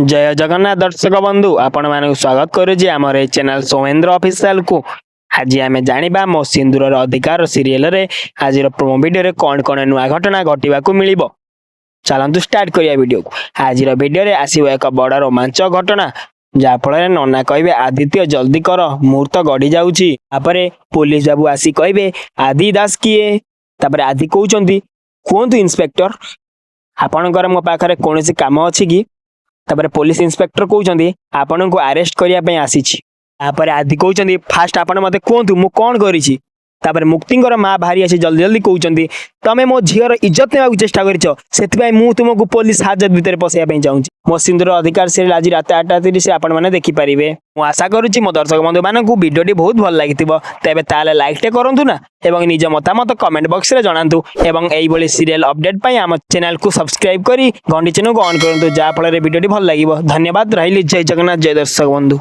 ଜୟ ଜଗନ୍ନାଥ ଦର୍ଶକ ବନ୍ଧୁ, ଆପଣମାନଙ୍କୁ ସ୍ୱାଗତ କରୁଛି ଆମର ଏହି ଚ୍ୟାନେଲ ସୌମେନ୍ଦ୍ର ଅଫିସିଆଲକୁ। ଆଜି ଆମେ ଜାଣିବା ମୋ ସିନ୍ଦୁରର ଅଧିକାର ସିରିଏଲରେ ଆଜିର ପ୍ରୋମୋ ଭିଡ଼ିଓରେ କ'ଣ କ'ଣ ନୂଆ ଘଟଣା ଘଟିବାକୁ ମିଳିବ। ଚାଲନ୍ତୁ ଷ୍ଟାର୍ଟ କରିବା ଭିଡ଼ିଓକୁ। ଆଜିର ଭିଡ଼ିଓରେ ଆସିବ ଏକ ବଡ଼ ରୋମାଞ୍ଚ ଘଟଣା, ଯାହାଫଳରେ ନନା କହିବେ, "ଆଦିତ୍ୟ, ଜଲ୍ଦି କର, ମୁହୂର୍ତ୍ତ ଗଡ଼ି ଯାଉଛି।" ତାପରେ ପୋଲିସ ବାବୁ ଆସି କହିବେ, "ଆଦି ଦାସ କିଏ?" ତାପରେ ଆଦି କହୁଛନ୍ତି, "କୁହନ୍ତୁ ଇନ୍ସପେକ୍ଟର, ଆପଣଙ୍କର ମୋ ପାଖରେ କୌଣସି କାମ ଅଛି କି?" ତାପରେ ପୋଲିସ ଇନ୍ସପେକ୍ଟର କହୁଛନ୍ତି, "ଆପଣଙ୍କୁ ଆରେଷ୍ଟ କରିବା ପାଇଁ ଆସିଛି।" ତାପରେ ଆଦି କହୁଛନ୍ତି, "ଫାଷ୍ଟ ଆପଣ ମତେ କୁହନ୍ତୁ, ମୁଁ କ'ଣ କରିଛି?" ତାପରେ ମୁକ୍ତିଙ୍କର ମା ବାହାରି ଆସି ଜଲ୍ଦି ଜଲ୍ଦି କହୁଛନ୍ତି, "ତମେ ମୋ ଝିଅର ଇଜ୍ଜତ ନେବାକୁ ଚେଷ୍ଟା କରିଛ, ସେଥିପାଇଁ ମୁଁ ତୁମକୁ ପୋଲିସ ହାଜତ ଭିତରେ ପଶେଇବା ପାଇଁ ଚାହୁଁଛି।" ମୋ ସିନ୍ଦୁର ଅଧିକାର ସିରିଏଲ ଆଜି ରାତି 8:30 ଆପଣମାନେ ଦେଖିପାରିବେ। ମୁଁ ଆଶା କରୁଛି ମୋ ଦର୍ଶକ ବନ୍ଧୁମାନଙ୍କୁ ଭିଡ଼ିଓଟି ବହୁତ ଭଲ ଲାଗିଥିବ। ତେବେ ତାହେଲେ ଲାଇକ୍ଟେ କରନ୍ତୁ ନା ଏବଂ ନିଜ ମତାମତ କମେଣ୍ଟ ବକ୍ସରେ ଜଣାନ୍ତୁ ଏବଂ ଏଇଭଳି ସିରିଏଲ ଅପଡେଟ୍ ପାଇଁ ଆମ ଚ୍ୟାନେଲକୁ ସବସ୍କ୍ରାଇବ କରି ଘଣ୍ଟି ଚିହ୍ନକୁ ଅନ୍ କରନ୍ତୁ, ଯାହାଫଳରେ ଭିଡ଼ିଓଟି ଭଲ ଲାଗିବ। ଧନ୍ୟବାଦ, ରହିଲି। ଜୟ ଜଗନ୍ନାଥ, ଜୟ ଦର୍ଶକ ବନ୍ଧୁ।